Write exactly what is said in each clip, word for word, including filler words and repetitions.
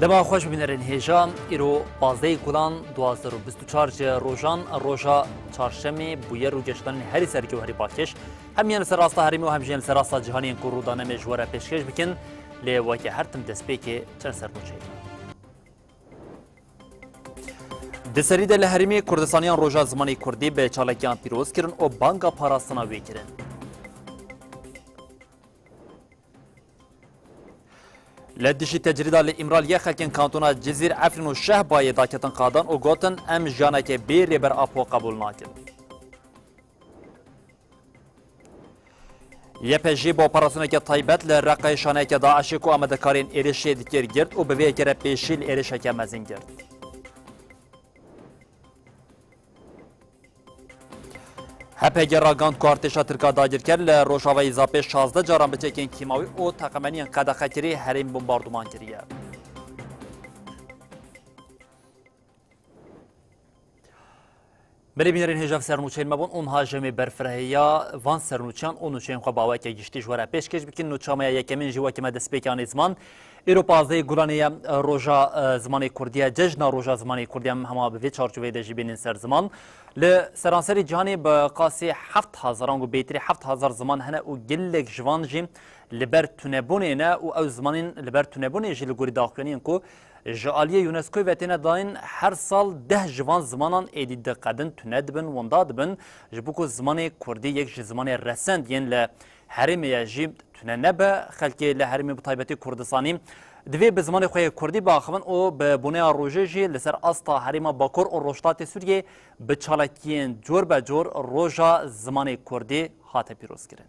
Dema xweş bibînerên hêja, îro pazdehê Gulan du hazar û bîst û çar ji rojan, roja çarşemê bûye rûgeştanên herî serkê û herî balkêş. Hem yên li ser asta herêmê û hem jî yên li ser asta cîhanê yên ku rûdane me ji we re pêşkêş bikin, lê weke her tim destpêkê çend sernûçeyê. Di serî de li herêmê Kurdistaniyan roja zimanê Kurdî bi çalakiyan pîroz kirin û banga parastina wê kirin. Li dijî tecrîda li Îmraliyê xelkên kantona Cizîr, Efrîn û Şehbayê daketin qadan û gotin, em jiyaneke bê Rêber Apo qebûl nakin. Y P G bi operasyoneke taybet li Reqayê şaneyeke DAIŞê ku amadekarên êrişê dikir girt û bi vê yekê re pêşî li êrişeke mezin girt. H P G ragihand ku artêşa Tirka dagirker li Rojavayê Zapê şazdeh caran bi çekên kîmawî û teqemeniyên qedexekirî herêm bombarduman kiriye. Belê bînerên hêja, sernûçeyên me bûn û niha ji me berfirehîya van sernûçeyan û nûçeyên xwe bi awayeke giştî ji we re pêşkêş bikin. Nûça me ya yekemîn jî weke me destpêkê anî ziman. Îro pazdehê Gulanê ye, roja, e, zimanê Kurdî ye, cejna roja zimanê Kurdî ye, em hema bi vê çarçoveyê de jî bênin ser ziman. Li seranserê cîhanê bi qasî heft hezar, ango bêtirî heft hezar ziman hene û gelek ji van jî li ber tunebûnê ne û ew zimanên li ber tunebûnê jî li gorî daxuyaniyên ku ji aliyê UNESCOyê ve têne dayîn, her sal deh ji van zimanan êdî diqedin, tune dibin, winda dibin, ji bo ku zimanê Kurdî yek ji zimanê resend yên li herêmê ye jî tune nebe. Xelkê li herêmê, bi taybetî Kurdistanî, divê bi zimanê xwe yê Kurdî biaxivin û bi boneya rojê jî li ser asta herêma Bakur û Rojhilatê Sûriyê bi çalakiyên cor be cor roja zimanê Kurdî hate pîrozkirin.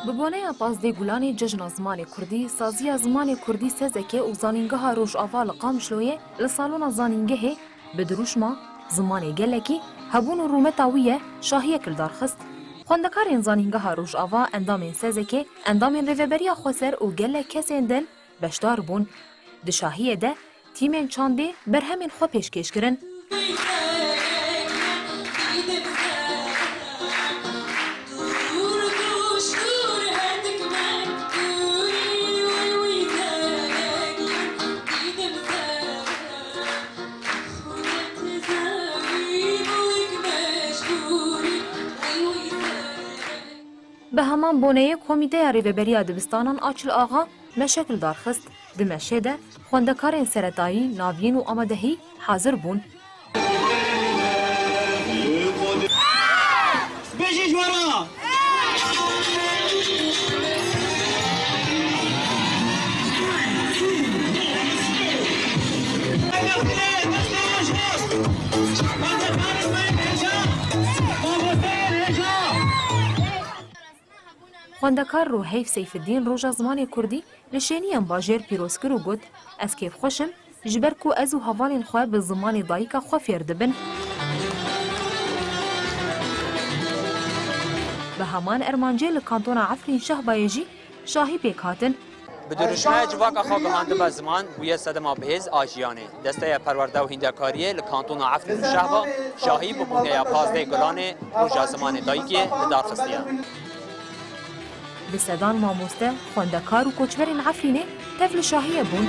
Bi boneya pazdeh Gulanê cejna zimanê Kurdî, saziya zimanê Kurdî Sezekê û Zanîngeha Rojava li Qamişloyê li salona zanîngehê bi dirûşma Zimanê Gelekî, Hebûn û Rûmeta Wî Ye şahiyek li dar xist. Xwendekarên Zanîngeha Rojava, endamên Sezekê, endamên Rêveberiya Xweser û gelek kesên din beşdar bûn. Di şahiyê de tîmên çandê berhemên xwe pêşkêş kirin. Bi heman boneyê Komîteya Rêveberiya Dibistanan a Çil Axa meşek li dar xist. Di meşê de xwendekarên seretayî, navîn û amadehî hazir bûn. Bêjî ji we re! Xwendekar Ruheyf Seyfeddîn Roja Zimanê Kurdî li şêniyên bajêr pîroz kir û got, Ez kêfxweş im, ji ber ku ez û hevalên xwe bi zimanê dayika xwe fêr dibin. Bi heman ermancê li kantona Efrîn Şehbayê jî şahî pêk hatin. Bi dirûşmeya civaka xwe gihandibe ziman, bûye sedema bihêz a jiyanê. Desteya Perwerde û Hîndekariyê li kantona Efrîn û Şehba şahî bi boneya pazdeh Gulanê Roja Zimanê Dayikê li dar xistiye. Bi sedan mamoste, xwendekar û koçberên Efrînê tev li şahiyê bûn.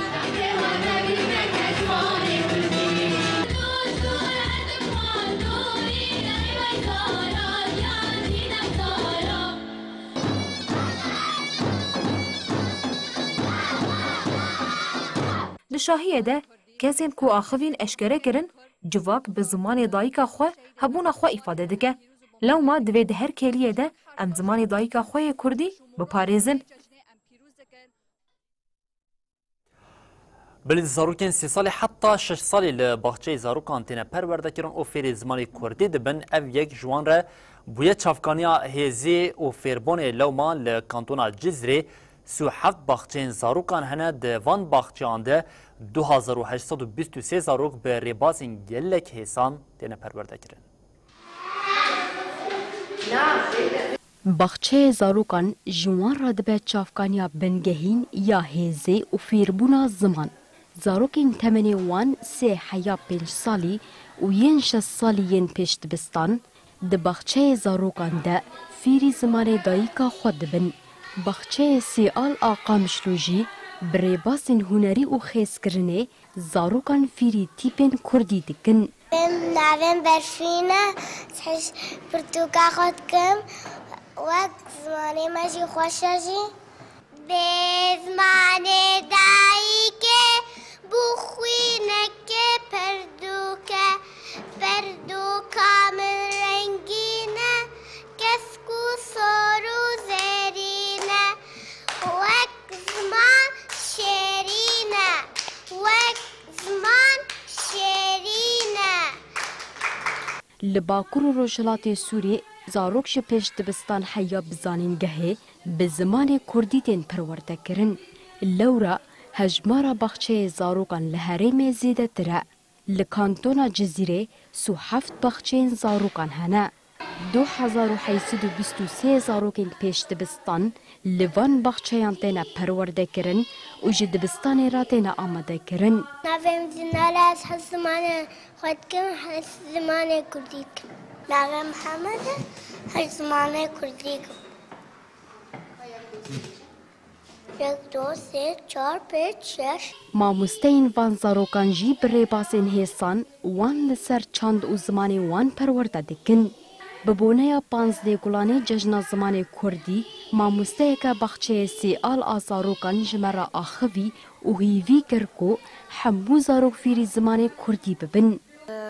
Di şahiyê de kesên ku axivîn eşkere kirin, civak bi zimanê dayika xwe hebûna xwe îfade dike. Lewma divê di her kêliyê de em zimanê dayika xwe yê Kurdî biparêzin. Belê di zarokên sê salî heta şeş salî li baxçeyê zarokan têne perwerdekirin û fêrê zimanê Kurdî dibin. Ev yek ji wan re bûye çavkaniya hêzê û fêrbûnê. Lewma li kantona Cizrê sî û heft baxçeyên zarokan hene. Di van baxçeyan de du hezar û heşt sed û bîst û sê zarok bi rêbazên gelek hêsan têne perwerdekirin. Baxçeyê zarokan ji wan re dibe çavkaniya bingehîn ya hêzê û fêrbûna ziman. Zarokên temenê wan sê heya pênc salî û yên şeş salî yên pêşdibistan di baxçeyê zarokan de fêrî zimanê dayika xwe dibin. Baxçeyê Sêal a Qamişlo jî Bi rêbazên hunerî û xêzkirinê zarokan fîrî tîpên kurdî dikin. Em navên Berfîn e, ez pirtûka xwe dikim. Wek zimanê me jî xweş e jî. Bê zimanê dayikê bû xwînekê perdûke, perdûka min rengîn e, kesk û sor û zêrîn e. Wek ziman şêrîn e, wek ziman şêrîn e. Li Bakur û Rojhilatê Sûriyê zarok ji pêş dibistan heya bi zanîngehê bi zimanê kurdî tên perwerdekirin. Lewra hejmara baxçeyê zarokan li herêmê zêdetir e. Li kantona Cizîrê sî û heft baxçeyên zarokan hene. Du hezar û heyt sed û bîst û sê zarokên pêşdibistan li van baxçeyan têne perwerdekirin û ji dibistanê re têne amadekirin. Navê min Zinal e, ez hez zimanê xwe dikim, hez zimanê kurdî dikim. Navê min Mihemed e, hez zimanê kurdî dikim. Yek, du, sê, çar, pênc, şeş. Mamosteyên van zarokan jî bi rêbazên hêsan wan li ser çand û zimanê wan perwerde dikin. Bi boneya panzdeh Gulanê Cejna Zimanê Kurdî, mamosteyeke baxçeyê sê al a zarokan ji me re axivî û hêvî kir ku hemû zarok fîrî zimanê kurdî bibin.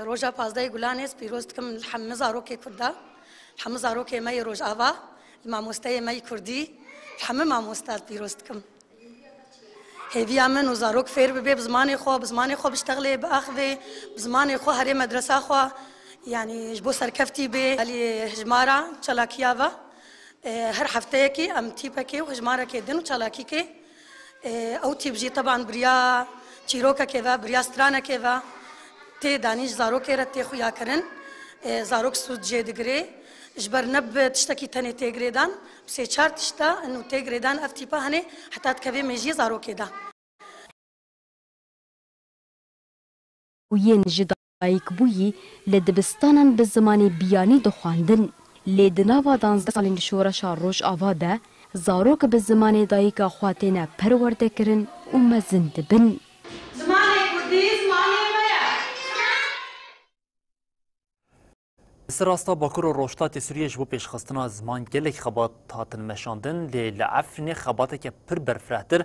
Roja pazdehê Gulanê ez pîroz dikim li hemû zarokê Kurda, li hemû zarokê me yê Rojava, li mamosteyê me yê Kurdî, li hemû mamoste ez pîroz dikim. Hêviya min û zarok fêr bibe bi zimanê xwe, bi zimanê xwe biştexlê, biaxivê, bi zimanê xwe herê medresa xwe, yanî ji bo serkeftî bê. Alî hejmara çalakiya ve, e, her hefteyekî em tîpekê û hejmarekê din û çalakîkê, e, ew tîp jî teban bi riya çîrokekê ve, bi riya stranekê ve tê danîn ji zarokê re tê xuyakirin. E, zarok sûd jê digire. Ji ber ne bi tiştekî tenê tê girêdan, bi sê çar tişta û tê girêdan ev tîpa hene heta dikeve mêjiyê zarokê de. Û yên ji dayikbûyî li dibistanan bi zimanê biyanî dixwendin. Lê di nava danzdeh salên şoreşa Rojava de zarok bi zimanê dayika xwe têne perwerdekirin û mezin dibin. Zimanê kurdî zimanê me ye. Li ser asta Bakur û Rojhilatê Sûriyê ji bo pêşxistina ziman gelek xebat hatin meşandin, lê li Efrînê xebateke pir berfirehtir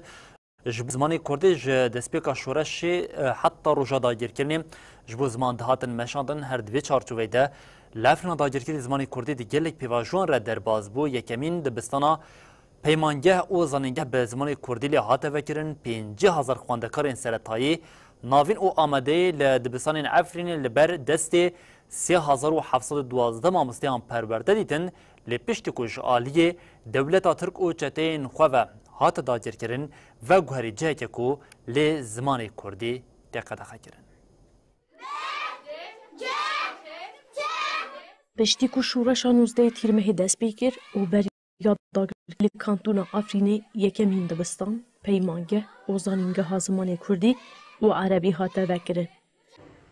ji bo zimanê kurdî ji destpêka şoreşê, e, heta roja dagirkirinê ji bo ziman dihatin meşandin. Her di vê çarçoveyê de li Efrîna dagirkirî zimanê kurdî di gelek pêvajoyan re derbas bû. Yekemîn dibistana Peymangeh û zanîngeh bi zimanê kurdî lê hate vekirin. Pêncî hezar xwendekarên seretayî, navîn û amadeyî li dibistanên Efrînê li ber destê sê hezar û heft sed û duwazdeh mamosteyan perwerde dîtin, lê piştî ku ji aliyê dewleta Tirk û çeteyên xwe ve hate dagirkirin, veguherî ciheke ku lê zimanê kurdî tê qedexekirin. Piştî ku şoreşa nûzdehê Tîrmehê dest pê kir û beriya dagirkirî li kantona Efrînê yekemîn dibistan, peymangeh û zanîngeha zimanê kurdî û erebî hate vekirin.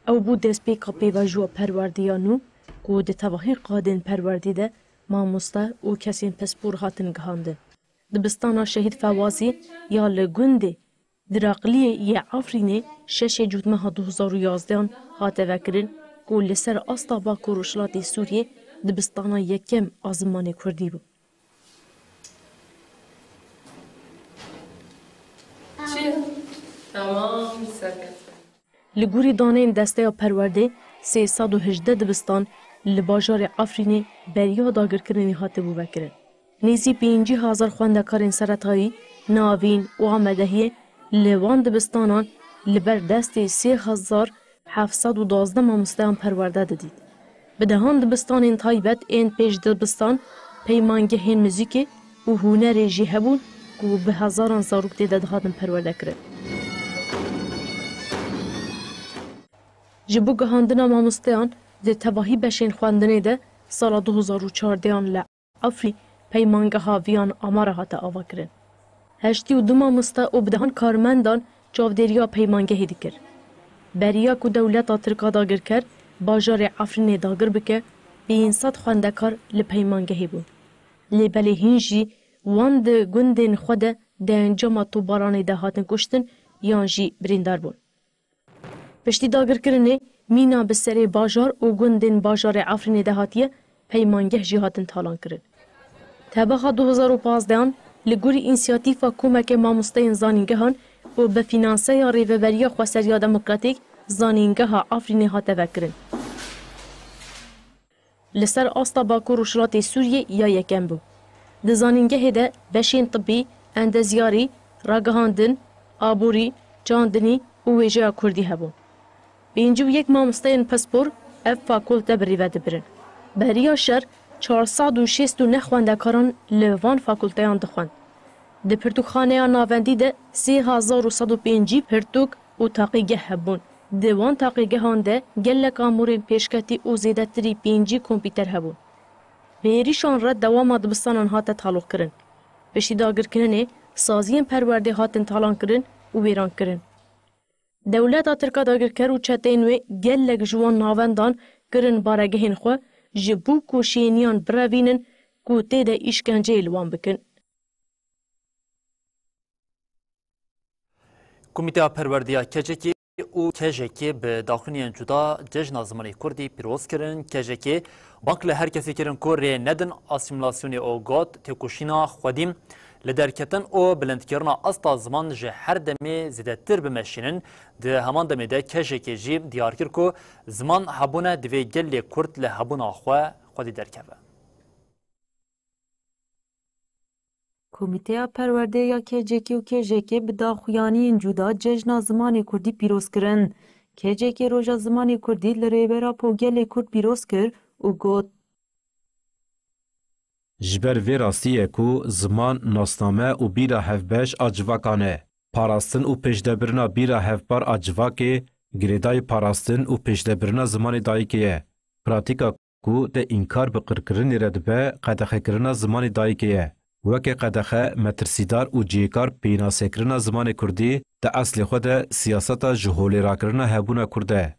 Ew bû destpêka pêvajoya perwerdeya nû ku di tevahî qadên perwerdê de mamoste û kesên pispor hatin gihandin. Dibistana Şehîd Fewazî ya li gundê Diraqliyê yê Efrînê şeşê Cotmeha du hezar û yazdehan hate vekirin ku li ser asta Bakur û Rojhilatê Sûriyê dibistana yekem a zimanê kurdî bû. Çi? Tamam, serkeftin. Li gorî daneyên Desteya Perwerdê, sê sed û hejdeh dibistan li bajarê Efrînê beriya dagirkirinê hatibû vekirin. Nêzî pêncî hezar xwendekarên seretayî, navîn û amadehiyê li wan dibistanan li ber destê sê hezar heft sed û duwazdeh mamosteyan perwerde didît. Bi dehan dibistanên taybet ên pêşdibistan, peymangehên muzîkê û hunerê jî hebûn ku bi hezaran zarok tê de dihatin perwerdekirin. Ji bo gihandina mamosteyan di tevahî beşên xwendinê de sala du hezar û çardehan li Efrîn peymangeha viyan amara hate avakirin. Heştî û du mamoste û bi dehan karmendan çavdêriya peymangehê dikir. Beriya ku dewleta Tirk a dagirker bajarê Efrînê dagir bike, pênc sed xwendekar li peymangehê bûn. Lê belê hîn jî wan di gundên xwe de di encama topbaranê de hatin kuştin yan jî birîndar bûn. Piştî dagirkirinê, mîna bi serê bajar û gundên bajarê Efrînê de hatiye peymangeh jî hatin talankirin. Tebaxa du hezar û pazdehan li gorî însiyatîfa Komeke Mamosteyên Zanîngehan û bi fînanseya Rêveberiya Xweseriya Demokratîk Zanîngeha Efrînê hate vekirin. Li ser asta Bakur Rojhilatê Sûriyê ya yekem bû. Di zanîngehê de beşên tibî, endezyarî, ragihandin, aborî, çandinî û wêjeya kurdî hebûn. Pêncî û yek mamosteyên pispor ev fakulte bi rê ve dibirin. Beriya şer çar sed û şêst û neh xwendekaran li van fakulteyan dixwend. Di pirtûkxaneya navendî de sê hezar û sed û pêncî pirtûk û taqîgeh hebûn. Di wan taqîgehan de gelek amûrên pêşketî û zêdetirî pêncî kompîter hebûn. Bi êrîşan re dewama dibistanan hate taloqkirin. Piştî dagirkirinê saziyên perwerdê hatin talankirin û wêrankirin. Dewleta Tirk a dagirker û çeteyên wê gelek ji wan navendan kirin baregehên xwe ji bo ku şêniyan birevînin ku tê de îşkenceyê li wan bikin. Komîteya Perwerdê ya K C K û K J K bi daxuyaniyên cuda Cejna Zimanê Kurdî pîroz kirin. K J K bang li her kesê kirin ku rê nedin asîmîlasyonê û got, têkoşîna xwedî li derketin û bilindkirina asta ziman ji her demê zêdetir bimeşînin. Di heman demê de K J K jî diyar kir ku ziman hebûne divê gelê Kurd li hebûna xwe xwedî derkeve. Komîteya Perwerdê ya K C K û K J K bi daxuyaniyên cuda Cejna Zimanê Kurdî pîroz kirin. K C K Roja Zimanê Kurdî li rêbera Po gelê Kurd pîroz kir û got, Ji ber vê rastiyê ku ziman nasname û bîra hevbeş a civakan e, parastin û pêşdebirina bîra hevpar a civakê girêdayî parastin û pêşdebirina zimanê dayikê ye. Pratîka ku tê înkar bi qirkirinê re dibe, qedexekirina zimanê dayikê ye. Weke qedexe metirsîdar û cihêkar pênasekirina zimanê kurdî di eslê xwe de siyaseta ji holê rakirina hebûna kurd e.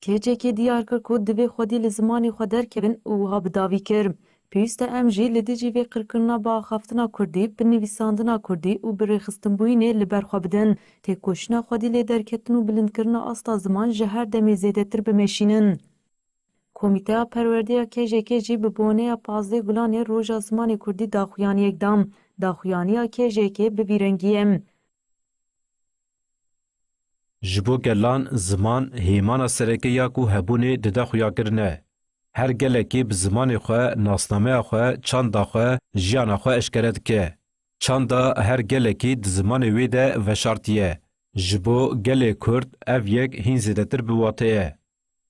K C K diyar kir ku divê xwedî li zimanê xwe derkevin û wiha bi dawî kir, pêwîst e em jî li dijî vê qirkirina biaxaftina kurdî, bi nivîsandina kurdî û bi rêxistinbûyînê li ber xwe bidin, têkoşîna xwedî lê derketin û bilindkirina asta ziman ji her demê zêdetir bimeşînin. Komîteya Perwerdê ya K J K jî bi boneya pazdeh Gulanê Roja Zimanê Kurdî daxuyaniyek da. Daxuyaniya K J K bi vî rengî ye. Ji bo gelan ziman hêmana sereke ya ku hebûnê dide xuyakirin e. Her gelekî bi zimanê xwe, nasnameya xwe, çanda xwe, jiyana xwe eşkere dike. Çanda her gelekî di zimanê wê de veşartiye. Ji bo gelê Kurd ev yek hîn zêdetir bi wate ye.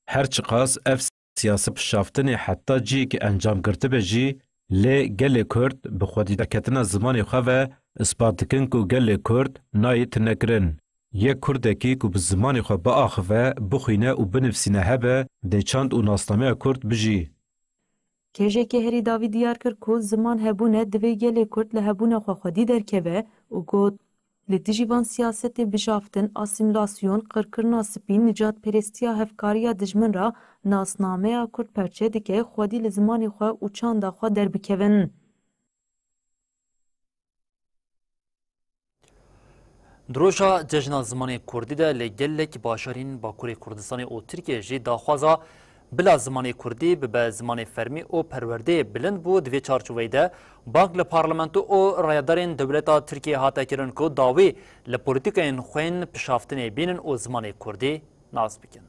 Her çiqas ev siyaset pişaftinê heta cihekî encam girtibe jî, lê gelê Kurd bi xwedî derketina zimanê xwe ve ispat dikin ku gelê Kurd nayê tinekirin. Yek Kurdekî ku bi zimanê xwe biaxive, bixwîne û binivîsîne hebe, dê çand û nasnameya Kurd bijî. K J K herî dawî diyar kir ku ziman hebûne divê gelê Kurd li hebûna xwe xwedî derkeve û got, Li dijî van siyasetê bijaftin, asîmîlasyon, qirkirina spî, nijadperestiya hevkariya dijmin re nasnameya Kurd perçe dike, xwedî li zimanê xwe û çanda xwe derbikevin. Di roja Cejna Zimanê Kurdî de li gelek bajarên Bakurê Kurdistanê û Tirkiyeyê jî daxwaza bila zimanê Kurdî bibe zimanê fermî û perwerdeyê bilind bû. Di vê çarçoveyê de bang li parlamento û rayedarên dewleta Tirkiyeyê hate kirin ku dawî li polîtîkayên xwe yên pişaftinê bînin û zimanê Kurdî nas bikin.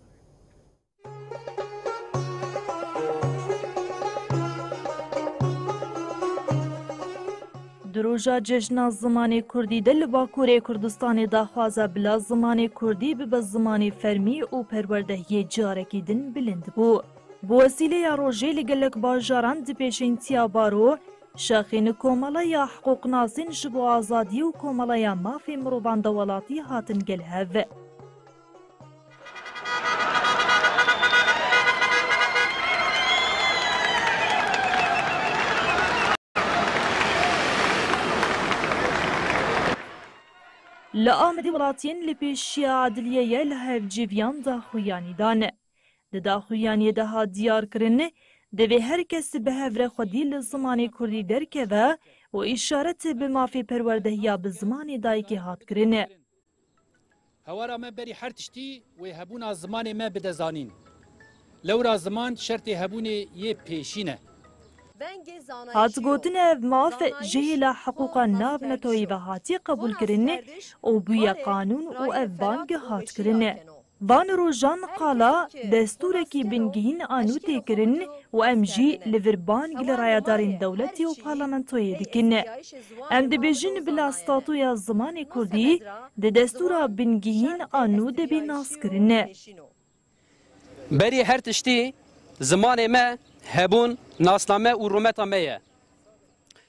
Di roja Cejna Zimanê Kurdî de li Bakurê Kurdistanê daxwaza bila zimanê Kurdî bibe zimanê fermî û perwerdehiyê carekî din bilind bû. Bi wesîleya rojê li gelek bajaran di pêşengtiya Baro, şaxên komeleya hiqûqnasên ji bo azadî û komeleya mafê mirovan de welatî hatin gel hev. Li Amedê welatiyên li pêşiya edliyê ye li hevcîviyan daxuyanî dan. Di daxuyaniyê de hat diyarkirin, Divê her kes bi hev re xwedî li zimanê kurdî derkeve û îşaret bi mafê perwerdehiya bi zimanê dayikê hat kirin. Hewara me berî her tiştî wê hebûna zimanê me bide zanîn. Lewra ziman şertê hebûnê yê pêşîn e. Hat gotin ev maf ji hêla hiqûqa navneteweyî ve hatiye qebûlkirin û bûye qanûn û ev bang hat kirin. Van rojan qala destûrekî bingehîn a nû tê kirin û em jî li vir bang li rayedarên dewletê û parlamentoyê dikin. Em dibêjin bila statuya zimanê kurdî di destûra bingehîn a nû de bê naskirin. Berî her tiştî zimanê me hebûn, nasname û rûmeta me ye.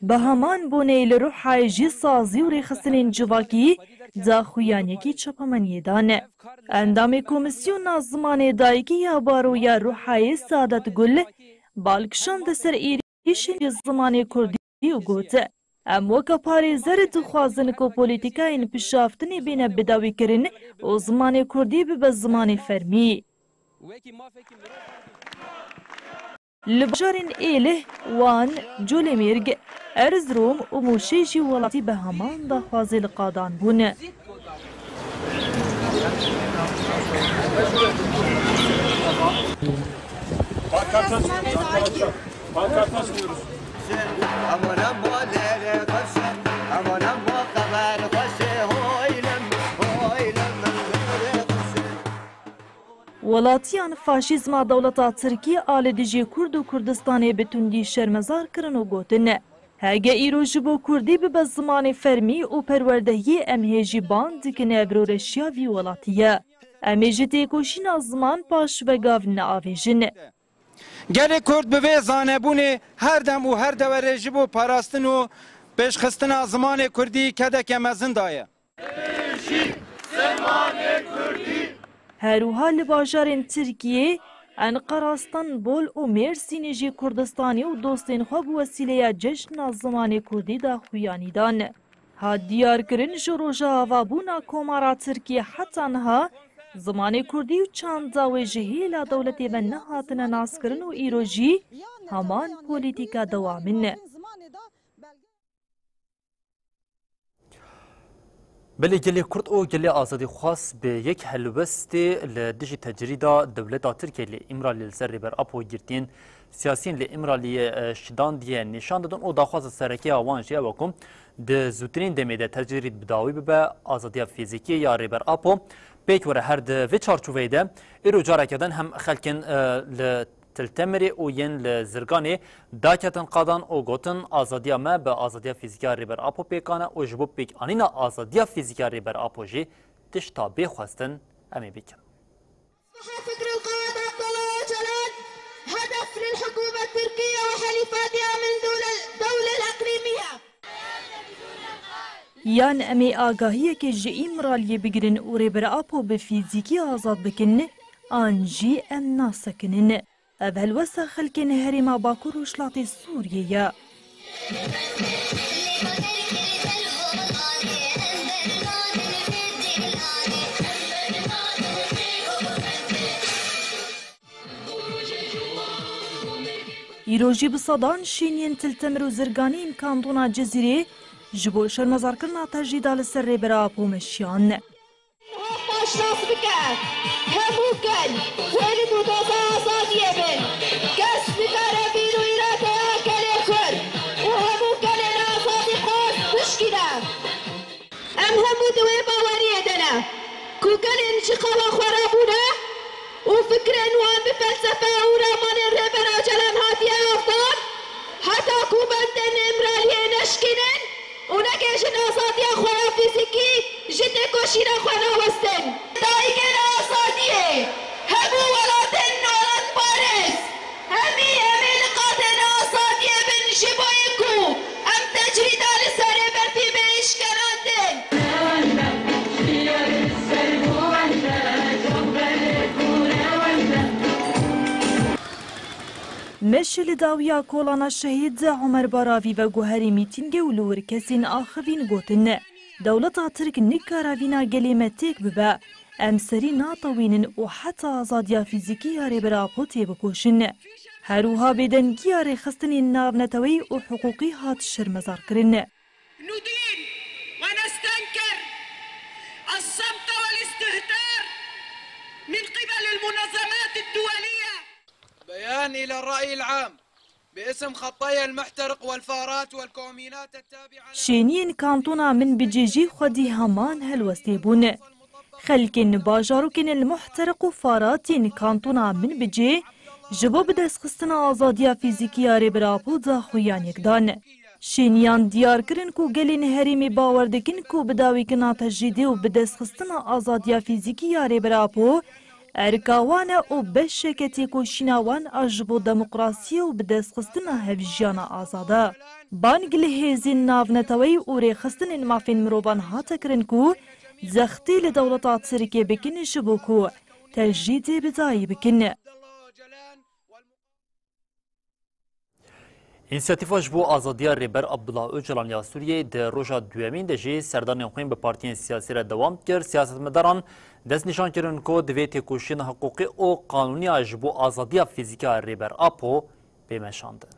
Bi heman boneyê li Ruhayê jî sazî û rêxistinên civakî daxuyaniyekî çapemeniyê dan. Endamê Komîsyona Zimanê Dayikî ya Baroya Ruhayê Sadet Gul bal kişand ser êrîşên zimanê kurdî û got, Em weke parêzer dixwazin ku polîtîkayên pişaftinê bêne bidawîkirin û zimanê kurdî bibe zimanê fermî. Li bajarên Êlih, Wan, Colemêrg, Erzirom û Mûşê jî welatî bi heman daxwazê li qadan bûn. Welatiyan faşîzma dewleta Tirkî a li dijî Kurd û Kurdistanê bi tundî şermezar kirin û gotin, Hege îro ji bo Kurdî bibe zimanê fermî û perwerdehiyê, em hê jî bang dikin ev rûreşiya vî welatî ye. Em ê ji têkoşîna ziman paş vegav neavêjin. Gelê Kurd bi vê zanebûnê her dem û her dewerê ji bo parastin û pêşxistina zimanê Kurdî kedeke mezin daye. Her wiha li bajarên Tirkiyê, Enqera, Stenbol û Mêrsînê jî Kurdistanî û dostên xwe bi wesîleya Cejna Zimanê Kurdî daxuyanî dan. Hat diyarkirin, ji roja avabûna Komara Tirkiyê heta niha zimanê Kurdî û çanda wê ji hêla dewletê ve nehatine naskirin û îro jî heman polîtîka dewam in. Belê gelê Kurd û gelê azadîxwaz bi yek helwestê li dijî tecrîda dewleta Tirkiyê li Îmraliyê li ser Rêber Apo girtiyên siyasiyên li Îmraliyê, e, şidandiye nîşan didin û daxwaza sereke ya wan jî ew e ku di zûtirîn demê de tecrîd bi dawî bibe, azadiya fîzîkî ya Rêber Apo pêk were. Her di vê çarçoveyê de îro careke din hem xelkên, e, li Til Temirê û yên li Zirganê daketin qadan û gotin, Azadiya me bi azadiya fîzîkî ya Rêber Apo pêkan e û ji bo pêkanîna azadiya fîzîkî ya Rêber Apo jî tişta bê xwestin em ê bikin. أصبح فكر القائد عبد الله أوجلان هدف للحكومة التركية وحليفاتها من دول الدولة الإقليمية. Yan em ê agahiyekê ji Îmraliyê bigirin û Rêber Apo bi fîzîkî azad bikin, an jî em nasekinin. Ev helwesta xelkên herêma Bakur Rojhilatê Sûriyê ye. Îro jî bi sedan şêniyên Til Temir û Zirganî yên kantona Cizîrê ji bo şermezarkirina tecrîda li ser Rêber Apo meşiyan. Niha paşnas bike, hemû kel wê li dûdoza azadiyê bin. Kes nikare bîr û îradeya gelê Kurd û hemû gelên azadîxwaz bişkîne. Em hemû di wê baweriyê de ne ku gelên ji qala xwe rabûne û fikrên wan bi felsefe û ramanên Rêber Ocalan hatiye avdan, heta ku bendên Îmraliyê neşkînin û negihîjin azadiya xwe ya fîzîkî, ji têkoşîna xwe rawestin. Dayikên azadiyê, hemû welatên welatparêz, hemî em ê li qadên azadiyê bin, ji bo yê ku em tecrîda li serê berfî bê îşkerandin. Meşê li dawiya kolana şehîd Omer Baravî veguherî mîtîngê û li wir kesên axivîn gotin, Dewleta Tirk nikare vîna gelê me têk bibe. Em serî natewînin û heta azadiya fîzîkî ya Rêber Apo têbikoşin. Her wiha bêdengiya rêxistinên navneteweyî û hiqûqî hat şermezarkirin. ندين ونستنكر الصمت والاستهتار من قبل المنظمات الدولية. بيان إلى الرأي العام باسم خطي المحترق والفارات والكومينات التابعة لها. Şêniyên kantona Minbicê jî xwedî heman helwestê bûn. Xelkên bajarokên El Muhtereq û Farat yên kantona Minbicê ji bo bidestxistina azadiya fîzîkî ya Rêber Apo daxuyan yek dan. Şêniyan diyar kirin ku gelên herêmê bawer dikin ku bi dawîkirina tecrîdê û bidestxistina azadiya fîzîkî ya Rêber Apo erka wan e û beşeke têkoşîna wan a ji bo demokrasiyê û bidestxistina hevjiyana azad e. Bang li hêzên navneteweyî û rêxistinên mafên mirovan hate kirin ku zextî li dewleta Tirkiyê bikin ji bo ku tecrîdê bi dayî bikin. Însiyatîfa ji bo azadiya Rêber Abdullah Ocalan ya Sûriyê di roja duyemîn de jî serdanên xwe yên bi partiyên siyasî re dewam kir. Siyasetmedaran destnîşan kirin ku divê têkoşîna hiqûqî û qanûniya ji bo azadiya fîzîkî ya Rêber Apo bê meşandin.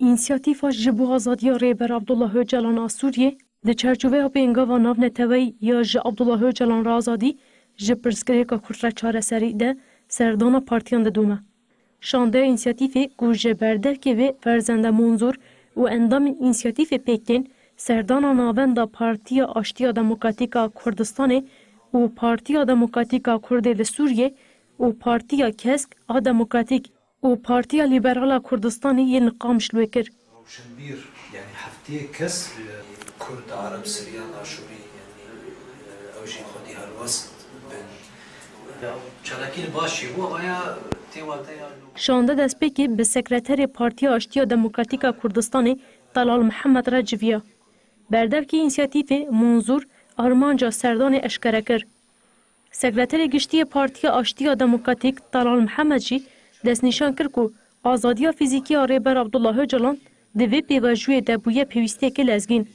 Însiyatîfa ji bo azadiya Rêber Abdullah Ocalan a Sûriyê di çarçoveya pêngava navneteweyî ya Ji Abdullah Ocalan re azadî, ji pirsgirêka Kurd re çareserî de serdana partiyan didome. Şandeya însiyatîfê ku ji berdevkê ve Ferzende Munzur û endamên însiyatîfê pêk tên, serdana navenda Partiya Aştiya Demokratîk a Kurdistanê û Partiya Demokratîk a Kurdê li Sûriyê û Partiya Kesk a Demokratîk û Partiya Lîberal a Kurdistanê yên li Qamişlo kir. Rewşenbîr, yanî heftê kes, e, Kurd, Arab, Siryan, Aşûrî, yanî, e, ew jî xwedî helwest bin. Çalakî li baş jî bû, aya tê wateya. Şande destpêkê bi sekreterê Partiya Aştiya Demokratîk a Kurdistanê Telal Mihemed re civiya. Berdevkê însiyatîfê Munzur armanca serdanê eşkere kir. Sekreterê Giştî yê Partiya Aştiya Demokratîk Telal Mihemed jî destnîşan kir ku azadiya fîzîkî ya Rêber Abdullah Ocalan di vê pêvajoyê de bûye pêwîstiyeke lezgîn.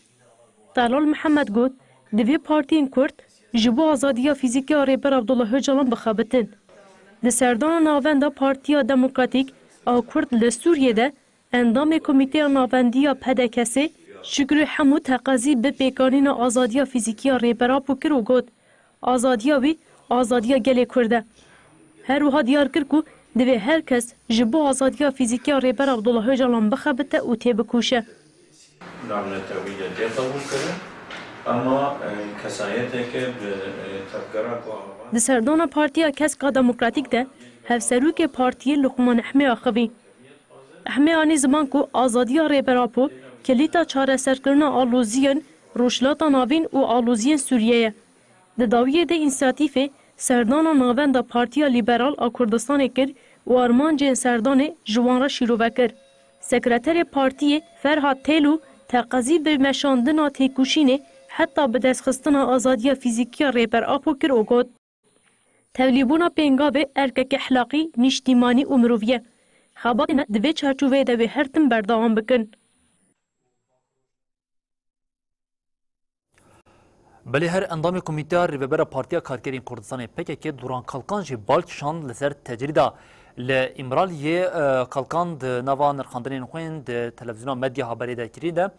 Telal Mihemed got, divê partiyên Kurd ji bo azadiya fîzîkî ya Rêber Abdullah Ocalan bixebitin. Di serdana navenda Partiya Demokratîk a Kurd li Sûriyê de endamê Komîteya Navendî ya P D K S'ê Şükrü Hemû teqezî bi pêkanîna azadiya fîzîkî ya Rêber Apo kir û got, azadiya wî, azadiya gelê Kurd e. Her wiha diyar kir ku divê her kes ji bo azadiya fîzîkî ya Rêber Abdullah Ocalan bixebite û têbikuşe. Navnetewî de tê qebûlkirin, ema, e, kesayeteke bi, e, tevgera ku ava. Di serdana Partiya Kesk a Demokratîk de hevserokê partiyê Luqman Ehmê axivî. Ehmê anî ziman ku azadiya Rêber Apo kilîta çareserkirina aloziyên Rojhilata Navîn û aloziyên Sûriyê ye. Di dawiyê de însiyatîfê serdana navenda Partiya Lîberal a Kurdistanê kir û armancên serdanê ji wan re şîrove kir. Sekreterê partiyê Ferhat Têlû teqezî bi meşandina têkoşînê heta bidestxistina azadiya fîzîkî ya Rêber Apo kir û got, tevlîbûna pêngavê erkeke ehlaqî, nîştîmanî û mirovî ye. Xebatê me di vê çarçoveyê de wê her tim berdewam bikin. Belê her endamê Komîteya Rêvebera Partiya Karkerên Kurdistanê P K K Duran Kalkan jî bal kişand li ser tecrîda li Îmraliyê, e, Kalkan di nava nirxandinên xwe yên di televîzyona Medya Haberê de kirî de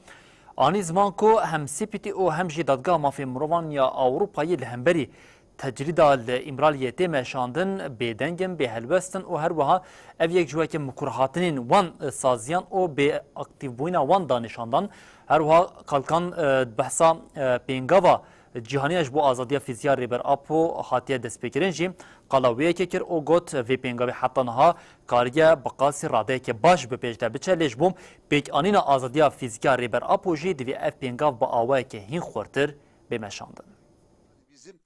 anî ziman ku hem C P T û hem jî Dadgeha Mafê Mirovan ya Ewropayê li hemberî tecrîda li Îmraliyê tê meşandin, bêdeng in, bêhelwest in û her wiha ev yek ji weke mikurhatinên wan, e, saziyan û bêaktîvbûyîna wan da nîşandan. Her wiha Kalkan, e, behsa, e, pêngava cîhanî ya ji bo azadiya fîzîkî ya Rêber Apo hatiye destpêkirin jî qala wê yekê kir û got, vê pêngavê heta niha kariye bi qasî radeyeke baş bi pêş de biçe, lê ji bo pêkanîna azadiya fîzîkî ya Rêber Apo jî divê ev pêngav bi awayeke hîn xurtir bê meşandin. Bizim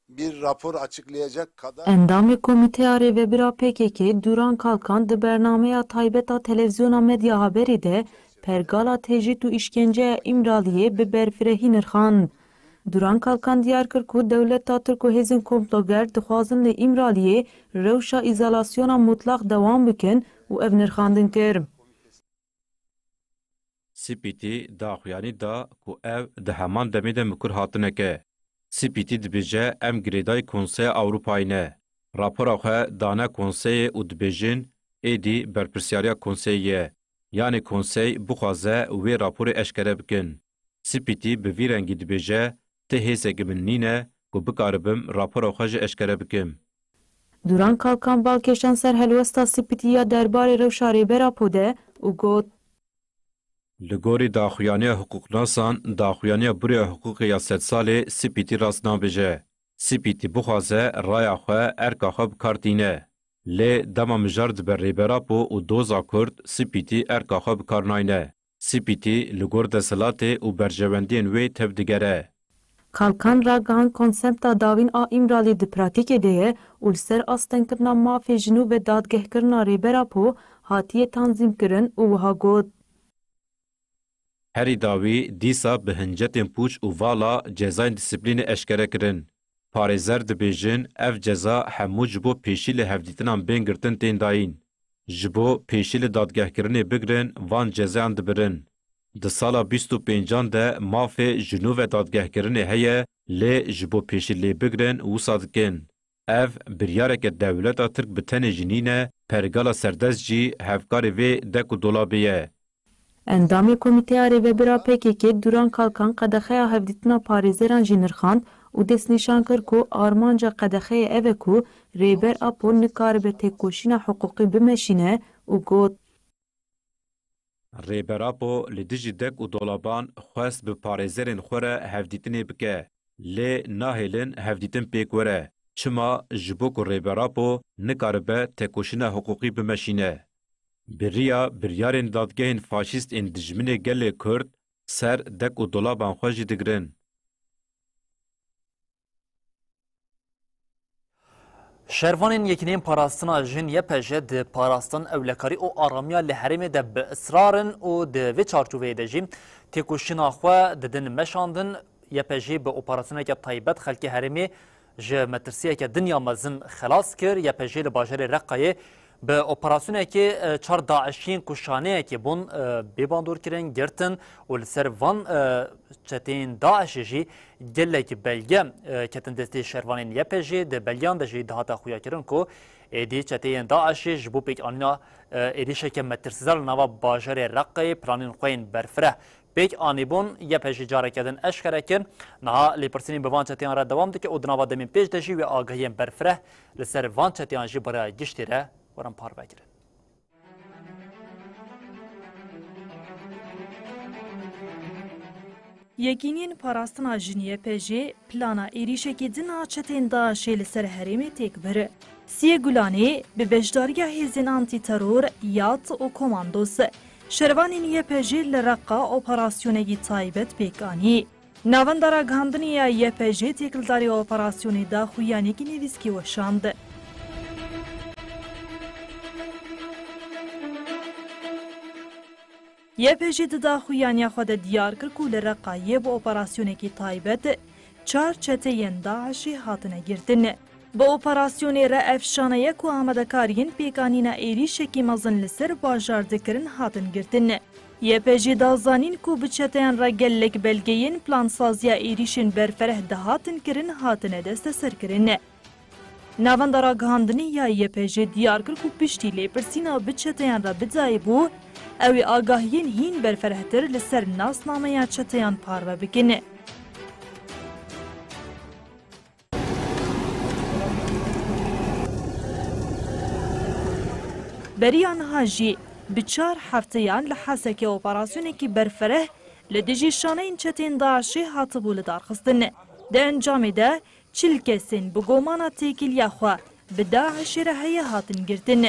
bir rapor açıklayacak kadar Endamê Komîteya Rêvebira P K K Duran Kalkan di bernameya taybet a Televîzyona Medya Haberê de pergala tecrîd û îşkenceya Îmraliyê bi berfirehî nirxand. Duran Kalkan diyar kir ku dewleta Tirk û hêzên komploger dixwazin li Îmraliyê rewşa îzolasyona mutlaq dewam bikin û ev nirxandin kir. C P T daxuyanî da ku ev di heman demê de mikur hatinek e. C P T dibêje, em girêdayî Konseya Ewropayê ne. Rapora xwe dane konseyê û dibêjin, êdî berpirsyariya konseyê ye. Yanî konsey bixwaze wê raporê eşkere bikin. Sipîtî bi vî rengî dibêje, ti hêzeke min nîne ku bikaribim rapora xwe jî eşkere bikim. Duran Kalkan balkêşan ser helwesta Sipîtî ya derbarê rewşa Rêber Apo de û got, Li gorî daxuyaniya hiqûqnasan, daxuyaniya bûrya hiqûqê ya sedsalê Sipîtî rast nabêje. Sipîtî bixwaze raya xwe, erka xwe bi kar tîne. Lê dema mijar dibe Rêber Apo û doza Kurd, Sipîtî erka xwe bi kar nayne. Sipîtî li gor desthilatê û berjewendiyên wê tevdigere. Kalkan ragihand konsepta dawîn a Îmralî di pratîkê de ye û li ser astengkirina mafê jinû ve dadgehkirina Rêber Apo hatiye tanzîmkirin û wiha got, Herî dawî dîsa bi hincetên pûç û vala cezayên disiplînê eşkere kirin. Parêzer dibêjin, ev ceza hemû ji bo pêşî li hevdîtinan bên girtin tên dayîn. Ji bo pêşî li dadgehkirinê bigrin, van cezayan dibirin. Di sala bîst û pêncan de mafê jinû ve dadgehkirinê heye, lê ji bo pêşî lê bigrin, wisa dikin. Ev biryareke dewleta Tirk bi tenê jî nîne, pergala serdest jî hevkarê vê dek û dolabê ye. Endamê Komîteya Rêvebir a P K K Duran Kalkan qedexeya hevdîtina parêzeran jî nirxand û destnîşan kir ku armanca qedexeyê ev e ku Rêber Apo nikaribe têkoşîna hiqûqî bimeşîne û got, Rêber Apo li dijî dek û dolaban xwest bi parêzerên xwe re hevdîtinê bike, lê nahêlin hevdîtin pêk were. Çima? Ji bo ku Rêber Apo nikaribe tekoşîna hiqûqî bimeşîne. Bi riya biryarên dadgehên faşîst ên dijminê gelê Kurd ser dek û dolaban xwe jî digirin. Şervanên Yekîneyên Parastina Jin Y P J di parastin, ewlekarî û aramiya li herêmê de bi israr in û di vê çarçoveyê de jî têkoşîna xwe didin meşandin. Y P J bi operasyoneke taybet xelkê herêmê ji metirsiyeke din ya mezin xelas kir. Y P J li bajarê Reqayê bi operasyonekê, e, çar DAIŞiyên ku şaneyekê bûn, e, bê bandor kirin, girtin û li ser van, e, çeteyên DAIŞê jî gelek belge, e, ketin destê şervanên Y P J. Di belgeyan de jî dihate xuyakirin ku êdî çeteyên DAIŞê ji bo pêkanîna, e, êrîşeke metirsîzar li nava bajarê Reqayê planên xwe yên berfireh pêk anîbûn. Y P J careke din eşkere kir, niha lêpirsînên bi van çeteyan re dewam dike û di nava demên pêş de jî wê agahiyên berfireh li ser van çeteyan jî bi rêya giştî re werin parvekirin. Yekîniyên Parastina Jin Y P J plana êrîşekî din a çetên DAIŞê li ser herêmê têk bir. Siyê Gulanê bi beşdariya hêzên antîteror, YAT û komandos, şervanên Y P J li Reqa operasyonekî taybet pêk anî. Navenda Ragihandinê ya Y P J têkildarî operasyonê daxuyaniyekî nivîskî weşand. Y P J di daxuyaniya xwe de diyar kir ku li Reqayê bi operasyonekî taybet çar çeteyên DAIŞê hatine girtin. Bi operasyonê re ev şaneye ku amadekar yên pêkanîna êrîşekî mezin li ser bajar dikirin hatin girtin. Y P J da zanîn ku bi çeteyan re gelek belgeyên plansaziya êrîşên berfereh dihatin kirin hatine desteserkirin. Navenda Ragihandinê ya Y P J diyar kir ku piştî lêpirsîna bi çeteyan re bidayî bû, ew ê agahiyên hîn berferehtir li ser nasnameya çeteyan parve bikin. Beriya niha jî bi çar hefteyan li Hesekê operasyonekî berfereh li dijî şaneyên çetên DAIŞê hatibû lidarxistin. Di encamê de çil kesên bi gomana têkiliya xwe bi DAIŞê re heye hatin girtin.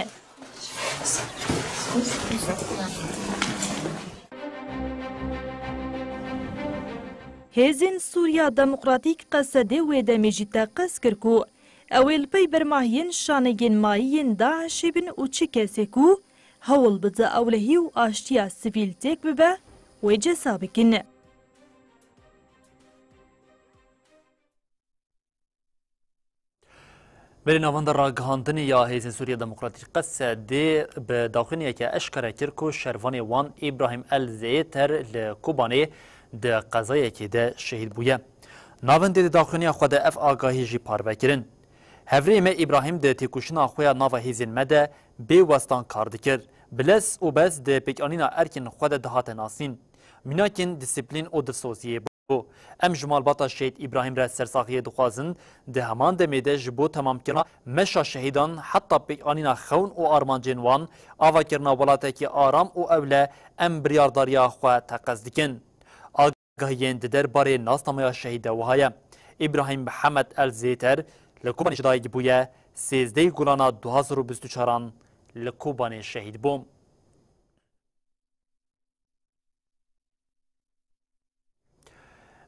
Hêzên Sûriya Demokratîk, Qesedê, wê demê jî teqez kir ku ew ê li pey bermahiyên şaneyên mayî yên DAIŞê bin û çi kesê ku hewl bide ewlehî û aştiya sivîl têk bibe, wê ceza bikin. Belê, navenda ragihandinê ya Hêzên Sûriya Demokratîk Qesedê bi daxuyaniyeke eşkere kir ku şervanê wan Îbrahîm El Zêter li Kobanê di qezayekê de şehîd bûye. Navendê di daxuyaniya xwe de ev agahî jî parve kirin. Hevrêyê me Îbrahîm di têkoşîna xwe ya nava hêzên me de bê westan kar dikir. Bi lez û bez di pêkanîna erkên xwe de dihate nasîn. Mînakên disiplîn û dilsoziyê bû. Em ji malbata Şehîd Îbrahîm re sersaxiyê dixwazin, di heman demê de ji bo temamkirina meşa şehîdan heta pêkanîna xewn û armancên wan, avakirina welatekî aram û ewle em biryardariya xwe teqez dikin. Agahiyên di derbarê nasnameya şehîd de wiha ye. Îbrahîm Mihemed El Zêter li Kobanê ji dayik bûye, sêzdehê Gulana du hazar û bîst û çaran li Kobanê şehîd bû.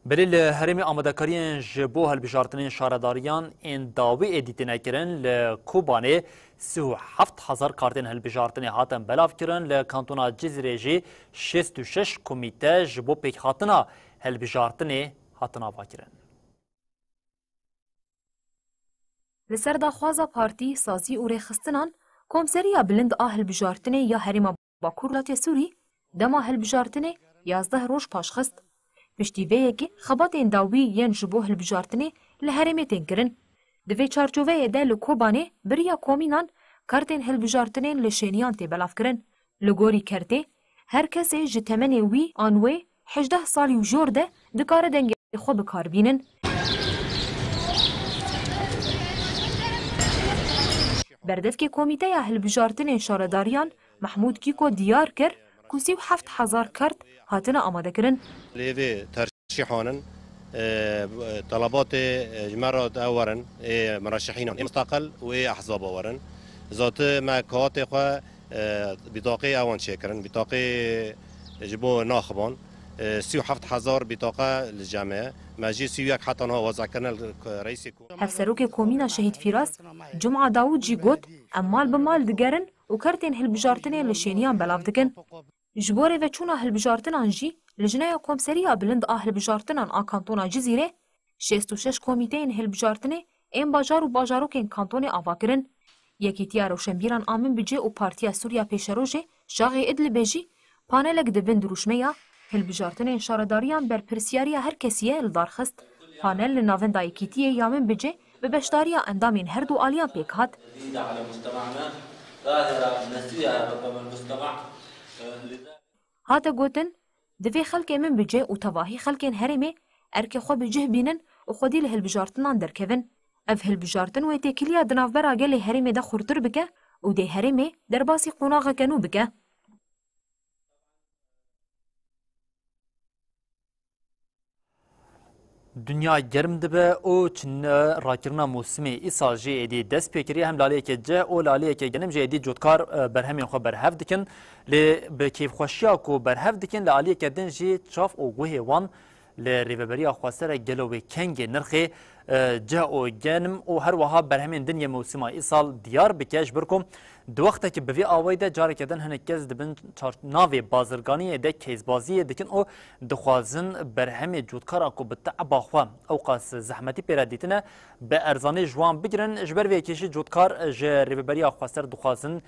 Belê li herêmê amadekariyên ji bo hilbijartinên şaredariyan ên dawî êdî têne kirin. Li Kobanê sî û heft hezar kartên hilbijartinê hatin belavkirin. Li kantona Cizîrê jî şêst û şeş komîte ji bo pêkhatina hilbijartinê hatin avakirin. Li ser daxwaza partî, sazî û rêxistinan, Komseriya Bilind a Hilbijartinê ya Herêma Bakur Welatê Sûrî dema hilbijartinê yazdeh roj paşxist. Piştî vê yekê xebatên dawî yên ji bo hilbijartinê li herêmê tên kirin. Di vê çarçoveyê de li Kobanê bi riya komînan kartên hilbijartinên li şêniyan tê belavkirin. Li gorî kertê, her kesê ji temenê wî an wê hejdeh salî û jor de dikare dengê xwe bi kar bînin. Berdevkê Komîteya Hilbijartinên Şaredariyan Mehmûd Kîko diyar kir ku sî û heft hezar kart hatine amadekirin. Lê vê tercîhan in, e, telebatê, e, ji me re de werin, ê muraşehînan, ê mustaqil û ê ehzaba werin. Zati me kawatê xwe, e, bîtaqê ewan çêkirin. Bîtaqê ji bo naxiban, e, sî û heft hezar bîtaqa li cem e. Me jî sî û yek heta niha wezekirine li reîsê ku. Hevserokê Komîna Şehîd Fîras, Cuma Dawûd jî got, em mal bi mal digerin û kertên hilbijartinê li şêniyan belav dikin. Ji bo rêveçûna hilbijartinan jî, Lijneya Komseriya Bilind a Hilbijartinan a Kantona Cizîrê, şêst û şeş komîteyên hilbijartinê ên bajar û bajarokên kantonê ava kirin. Yekîtiya Rewşenbîran a Minbicê û Partiya Sûriya Pêşerojê Şaxê Idlibê jî panelek di bin dirûşmeya Hilbijartinên şaredariyan berpirsiyariya her kesî ye li dar xist. Panel li navenda Yekîtiyê ya Minbicê bi beşdariya endamên her du aliyan pêk hat. Hate gotin, divê xelkê Minbicê û tevahî xelkên herêmê erkê xwe bi cih bînin û xwedî li hilbijartinan derkevin. Ev hilbijartin wê têkiliya di navbera gelê herêmê de xurtir bike û dê herêmê derbasî qonaxeke nû bike. Dinya germ dibe û çinîna rakirina mûsimê îsal jî êdî dest pê kiriye. Hem li aliyeke cih û li aliyeke genim jî êdî cotkar, e, berhemên xwe berhev dikin. Lê bi kêfxweşiya ku berhev dikin, li aliyeke din jî çav û guhê wan li Rêveberiya Xweser e gelo wê kengê nirxê, e, cih û genim û her wiha berhemên din yê mewsima îsal diyar bike, ji ber ku di wextekî bi vî awayî de careke din hinek kes dibin çar-, navê bazirganiyê de keysbaziyê dikin û dixwazin berhemê cotkara ku bi teeba xwe ewqas zehmetî pê re dîtine, bi erzanî ji wan bigirin. Ji ber vê yekê jî cotkar ji Rêveberiya Xweser dixwazin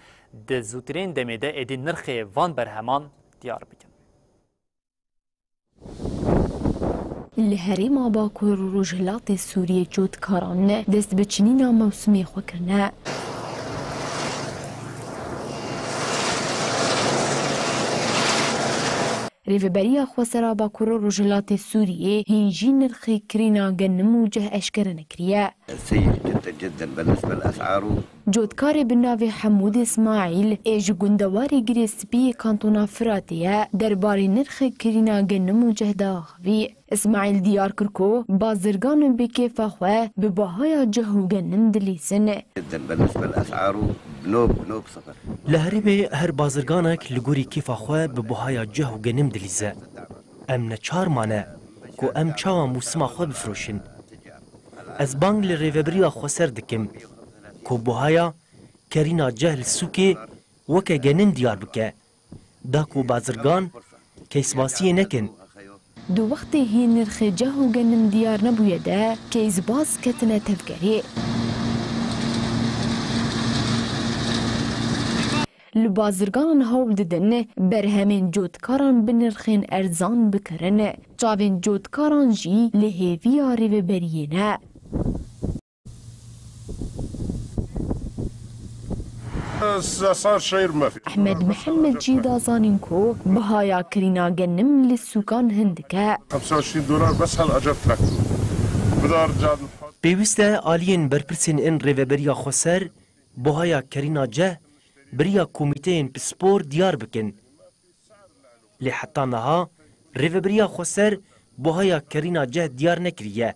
di zûtirîn demê de êdî nirxê van berheman diyar bikin. Li herêma Bakur û Rojhilatê Sûriyê cotkaran dest bi çinîna mewsimê xwe kirine. Rêveberiya Xwesera Bakur û Rojhilatê Sûriyê hîn jî nirxê kirîna genim û cih eşkere nekiriye. سيء جدا جدا بالنسبة للأسعار. Cotkarê bi navê Hemûd Îsmaîl ê ji gundewarê Girê Spî yê Kantona Firatê ye, derbarê nirxê kirîna genim û cih de axivî. Îsmaîl diyar kir ku bazirgan bi kêfa xwe bi bahaya cih û genim dilîzin. جدا بالنسبة للأسعار بنوب، بنوب صفر. Li herêmê her bazirganek li gorî kêfa xwe bi bahaya cih û genim dilîze. Em neçar mane ku em çawa mûsima xwe bifiroşin. Ez bang li Rêveberiya Xweser dikim ku buhaya kerîna cih li sûkê weke genim diyar bike, da ku bazirgan keysbasiyê nekin. Di wextê hîn nirxê cih û genim diyar nebûye de, keysbaz ketine tevgerê. Li bazirganan hewl didin berhemên cotkaran bi nirxên erzan bikirin. Çavên cotkaran jî li hêviya rêveberiyê ne. Sar şehir me. Ehmed Mihemed jî da zanîn ku bihaya kirîna genim li sûkan hin dike. Xemsa şî dolar bes hel ecel traktor. Bidar can. Pêwîst e aliyên berpirsên in Rêveberiya Xweser buhaya kerîna ceh bi riya komîteyên pispor diyar bikin. Lê heta niha Rêveberiya Xweser buhaya kerîna ceh diyar nekiriye.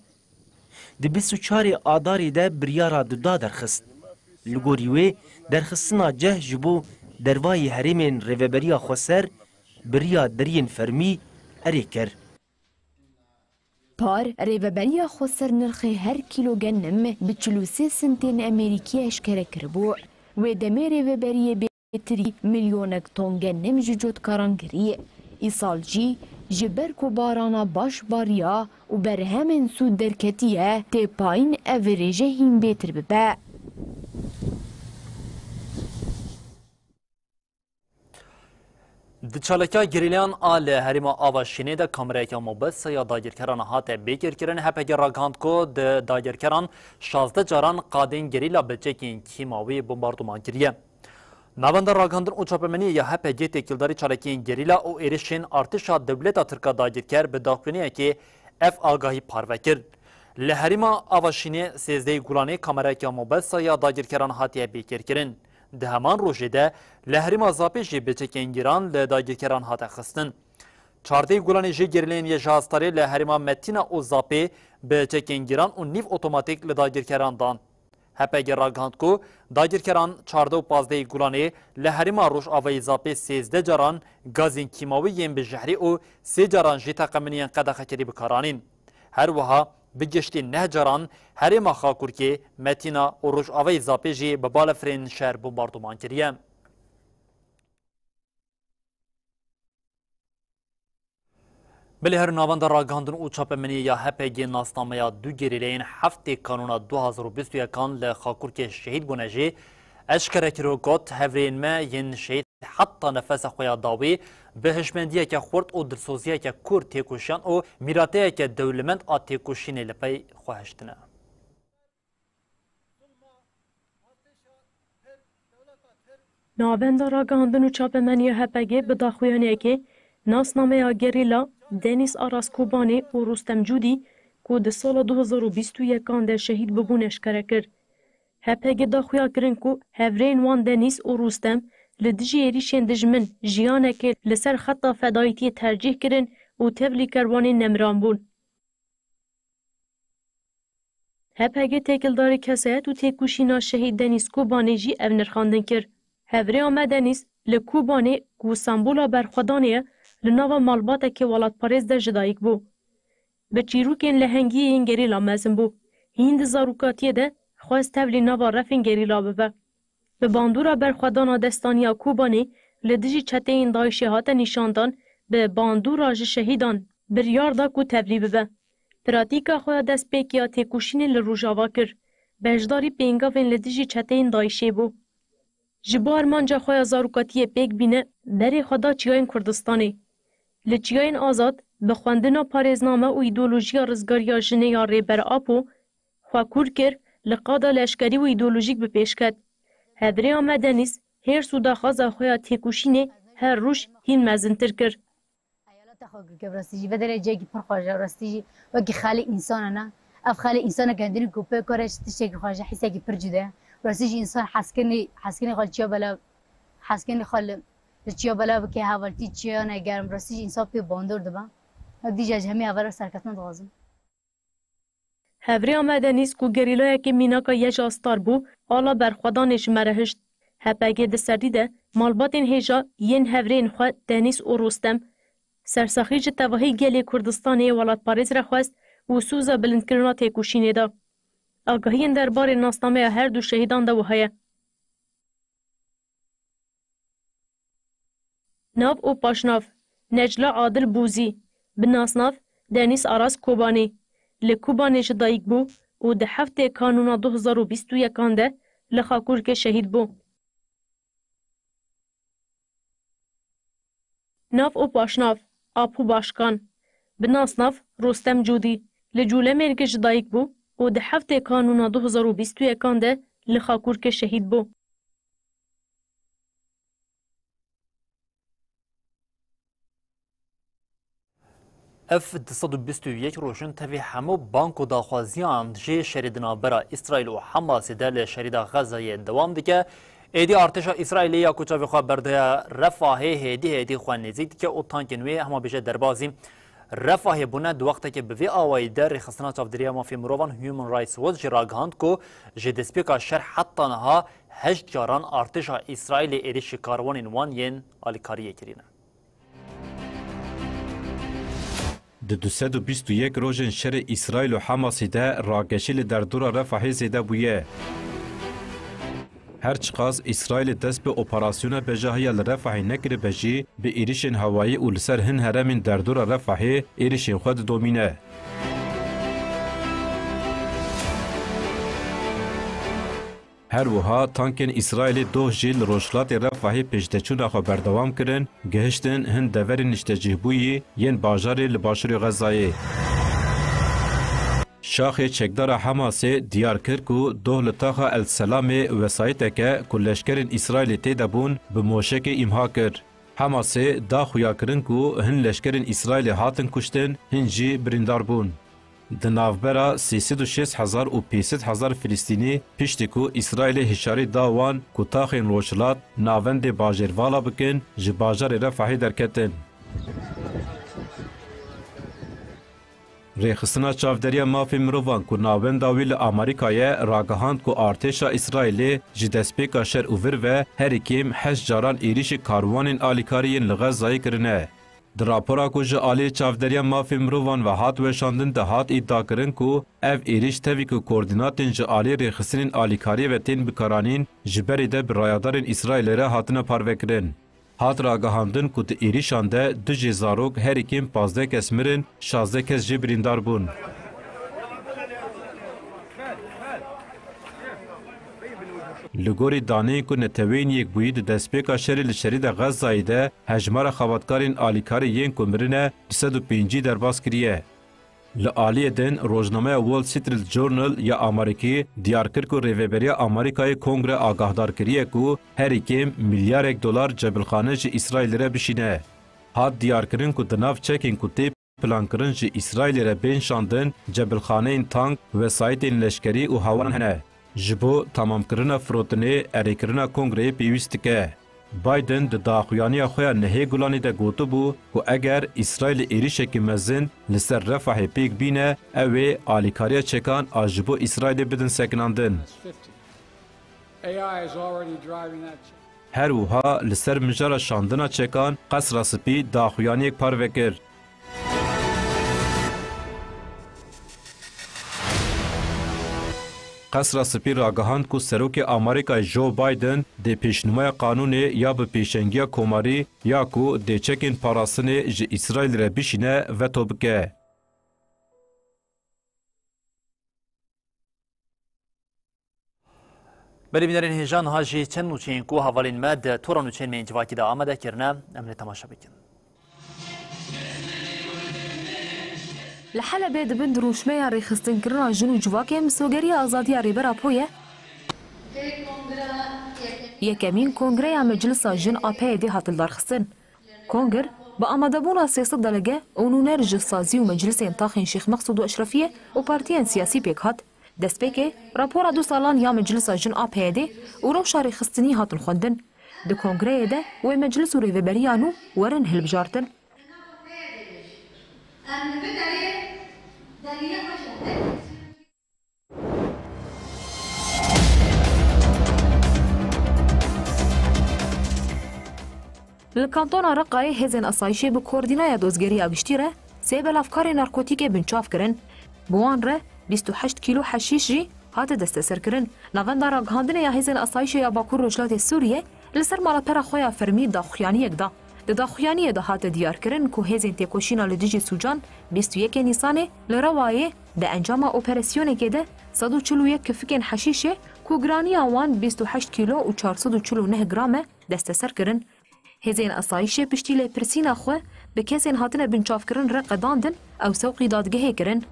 Di bîst û çarê Adarê de biryara duda derxist. Li gorî wê, derxistina ceh ji bo dervayî herêmên Rêveberiya Xweser bi riya deriyên fermî erê kir. Par, Rêveberiya Xweser nirxê her kîlo genim bi çil û sê sentên Amerîkî eşkere kiribû. Wê demê Rêveberiyê bê Tirî milyonek ton genim ji cotkaran girî. Îsal jî ji ber ku barana baş bariya û berhemên sûd derketiye, tê payîn ev rêje hîn bêtir bibe. Di çalakiya gerîlayan a li herêma Ava Şînê de kamerayeke mobesa ya dagirkeran hate bêkêrkirin. H P G ragihand ku di dagirkeran şazdeh caran qadên gerîla bi çekên kîmawî bombarduman kiriye. Navenda Ragihandin û Çapemeniyê ya H P G têkildarî çalakiyên gerîla û êrişên artêşa dewleta Tirk a dagirker bi daxuyaniyekê ev agahî parve kir. Li herêma Avaşînê sêzdehê Gulanê kamerayeke mobesa ya dagirkeran hatiye bêkêrkirin. Di heman rojê de li herêma Zapê jî bi çekên giran li dagirkeran hate xistin. Çardehê Gulanê jî gerîleyên YJA Starê li herêma Metîna û Zapê bi çekên giran û nîv otomatîk li dagirkeran dan. H P G ragihand ku dagirkeran çardeh û pazdehê Gulanê li herêma Rojavayê Zapê sêzdeh caran gazên kîmawî yên bi jehrî û sê caran jî teqeminiyên qedexekerî bi kar anîn. Her wiha bi giştî neh caran herêma Xakurkê, Metîna û Rojavayê Zapê jî bi balefirên şer bombarduman kiriye. Belê her navenda ragihandin û çapemeniyê ya H P G nasnameya du gerîleyên heftê Kanûna du hazar û bîst û yekan li Xakurkê şehîd bûne jî eşkere kir û got, hevrêyên me yên şehîd heta nefesa xwe ya dawî bi hişmendiyeke xurt û dilsoziyeke kûr têkoşiyan û mîrateyeke dewlemend a têkoşînê li pey xwe hiştine. Navenda Ragihandin û Çapemeniya H P G bi daxuyaniyekê nasnameya gerîla Denîz Aras Kobanê û Rustem Cûdî ku di sala du hazar û bîst û yekan de şehîd bibûn eşkere kir. H P G daxuya kirin ku hevrêyên wan Denîz û Rustem li dijî êrîşên dijmin jiyanekê li ser xeta fedayîtiyê tercîh kirin û tevlî kerwanên nemiran bûn. H P G têkildarî kesayet û têkoşîna şehîd Denîz Kobanê jî ev nirxandin kir. Hevrêya me Denîz li Kobanê ku sembola berxwedanê ye, li nava malbatekê welatparêz de ji dayik bû. Bi çîrokên lehengiyê yên gerîla mezin bû. Hîn di zarokatiyê de xwest tevlî nava refên gerîla bibe. Bi bandora berxwedana destaniya Kobanê li dijî çeteyên DAIŞê hate nîşandan, bi bandora ji şehîdan biryar da ku tevlî bibe. Pratîka xwe ya destpêkê ya têkoşînê li Rojava kir. Beşdarî pêngavên li dijî çeteyên DAIŞê bû. Ji bo armanca xwe ya zarokatiyê pêk bîne, berê xwe da çiyayên Kurdistanê. Li çiyayên azad, bi xwendina parêzname û îdeolojiya rizgariya jinê ya Rêber Apo, xwe kûr kir, li qada leşkerî û îdeolojîk bi pêş ket. Hevrêya me Denîz, hêrs û daxwaza xwe ya têkoşînê her roj hîn mezintir kir. Eyaleta xwe girke, bi rastî jî vê derê cihekî pir xweş e, bi rastî jî wekî xelê însan e ne. Ev xelê însaneke hindî ku pê kare tiştekî xweş e, hîsekî pir cuda ye. Bi rastî jî însan heskinî, heskinî xwe li çiya belav, heskinî xwe li, li çiya belav bike, hevaltî çiyane germ, bi rastî jî însan pê bandor dibe. Ev dî jî ez ji hemî heval re serkeftin dixwazim. Hevrêya me Denîz ku gerîlayekî mînaka YJA Star bû, ala berxwedanê ji me re hişt. H P G di serdî de malbatên hêja yên hevrêyên xwe Denîz û Rostem, sersaxî ji tevahî gelê Kurdistanê yê welatparêz re xwest û soza bilindkirina têkoşînê da. Agahiyên derbarê nasnameya her du şehîdan de wiha ye. Nav û paşnav: Necla Adil Bûzî, bi nasnav Denîz Aras Kobanî, li Kobanê ji dayik bû û di heftê Kanûna du hezar û bîst û yekan de li Xakurkê şehîd bû. Nav û paşnav: Apo Başkan, bi nasnav Rostem Cûdî, li Cûlemêrgê ji dayik bû û di heftê Kanûna du hezar û bîst û yekan de li Xakurkê şehîd bû. Ev du sed û bîst û yek roj in tevî hemû bank û daxwaziyan jê şerê di navbera Îsraîl û Hamasê de li şerîda Xezayê dewam dike. Êdî artêşa Îsraîlê ya ku çavê xwe berdaye Refahê hêdî hêdî xwe nêzîk dike û tankên wê hema bêje derbazî Refahê bûne. Di wextekê bi vê awayî de rêxistina çavdêriya mafê mirovan Human Rights Watch jî ragihand ku ji destpêka şer heta niha heşt caran artêşa Îsraîlê êrişî karwanên wan yên alîkariyê kirîne. Di du sed û bîst û yek rojên şerê Îsraîl û Hamasê de rageşî li derdora Refahê zêde bûye. Her çiqas Îsraîlê dest bi operasyona bejahiya li Refahê nekiribe jî, bi êrişên hewayî û li ser hin heremên derdora Refahê êrişên xwe didomîne. Her wiha tankên Îsraîlê doh jî li rojhilatê Refahê pêşdeçûna xwe berdewam kirin, gihiştin hin deverên niştecihbûyî yên bajarê li başûrê Xezayê. Şaxê çekdara Hamasê diyar kir ku doh li taxa El Selamê wesayîteke ku leşkerên Îsraîlê tê de bûn, bi moşekê îmha kir. Hamasê da xuya kirin ku hin leşkerên Îsraîlê hatin kuştin, hin jî birîndar bûn. Di navbera sê sed û şêst hezar û pênc sed hezar Filistînî piştî ku Îsraîlê hişyarî da wan ku taxên rojhilat navendê bajêr vala bikin, ji bajarê Refahê derketin. Rêxistina Çavdêriya Mafê Mirovan ku navenda wî li Amerîka ye, ragihand ku artêşa Îsraîlê ji destpêka şer û vir ve herî kêm heşt caran êrîşî karwanên alîkarî yên li Xezayê kirine. Di rapora ku ji alî Çavdêriya Mafê Mirovan ve hat weşandin de hat îdiakirin ku ev êrîş tevî ku koordînatên ji alî rêxistinên alîkariyê ve tên bikaranîn, ji berê de bi rayadarên Îsraîlê re hatine parvekirin. Hat ragihandin ku di êrîşan de du jê zarok herî kêm pazdeh kes mirin, şazdeh kes jê birîndar bûn. Li gorî daneyên ku Neteweyên Yekbûyî di destpêka şerê li şerîda Xezayê de hejmara xebatkarên alîkarî yên ku mirine du sed û pêncî derbas kiriye. Li aliyê din, rojnameya Wall Street Journal ya Amerîkî diyar kir ku Rêveberiya Amerîkayê Kongre agahdar kiriye ku herî kêm milyarek dolar cebilxane ji Îsraîlê re bişîne. Hat diyarkirin ku di nav çekên ku tê plankirin ji Îsraîlê re bên şandin, cebilxaneyên tank, wesayîtên leşkerî û hewalan hene. Ji bo tamamkirina firotinê, erêkirina kongreyê pêwîst dike. Biden di daxuyaniya xwe ya nehê Gulanê de gotibû ku eger Îsraîlê êrîşekî mezin li ser Refahê pêk bîne, ew ê alîkariya çekan a ji bo Îsraîlê bidin sekinandin. Her wiha li ser mijara şandina çekan Qesra Spî daxuyaniyek parve kir. Qesra Spî ragihand ku Serokê Amerîkayê Joe Biden dê pêşnûmeya qanûnê ya bi pêşengiya komarî ya ku dê çekên parastinê ji Îsraîlê re bişîne veto bike. Belê bînerên hêja, niha jî çend nûçeyên ku hevalên me di tora nûçeyên me yên civakî de amade kirine, em lê temaşe bikin. Li Helebê di bin dirûşmeya rêxistinkirina jin û civakê misogeriya azadiya Rêber Apo ye. Yekemîn Kongreya Meclisa Jin A P Y D hat lidarxistin. Kongir, bi amadebûna sê sed delege û nûner ji sazî û meclisên taxên Şêx Meqsûd û Eşrefiyê û partiyên siyasî pêk hat. Destpêkê, rapora du salan ya Meclisa Jin A P Y D û rewşa rêxistinî hatin xwendin. Di kongreyê de wê meclis û rêveberiya nû werin hilbijartin. Li Kantona Reqayê hêzên asayişê bi koordînaya dozgeriya giştî re sê belavkarê narkotîkê binçav kirin. Bi wan re bîst û heşt kîlo heşîş jî hate desteserkirin. Navenda ragihandinê ya hêzên asayişê ya Bakur Rojhilatê Sûriyê li ser malpera xwe ya fermî daxuyaniyek da. Di daxuyaniyê de hate diyarkirin ku hêzên têkoşîna li dijî sûcan bîst û yekê Nîsanê li Rewayê di encama operasyonekê de sed û çil û yek kifikên heşîşê ku giraniya wan bîst û heşt kîlo û çar sed û çil û neh gram e, desteser kirin. Hêzên asayişê piştî lêpirsîna xwe bi kesên hatine binçavkirin re qedandin, ew sewqî dadgehê kirin.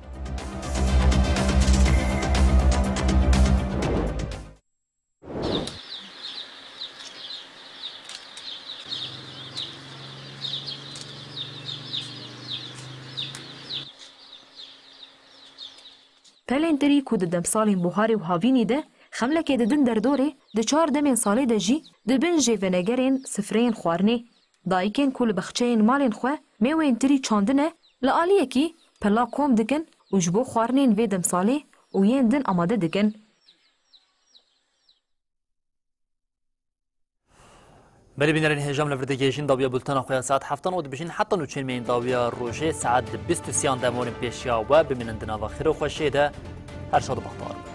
Pelên tirî ku di demsalên buharê û havînî de xemlekê didin derdorê, di çar demên salê de jî di bin jêvenegerên sifreyên xwarinê. Dayikên ku li bexçeyên malên xwe mêwên tirî çandine, li aliyekî pela kom dikin û ji bo xwarinên vê demsalê û yên din amade dikin. Belê bînerên hêja, em li vir digihêjin dawiya bultena xwe ya saet heftan û dibêjin heta nûçeyên me yên dawiya rojê saet di bîst û sêyan de em werin pêşiya we, bimînin di nava xêr û xweşiyê de, her şad û bextewar bin.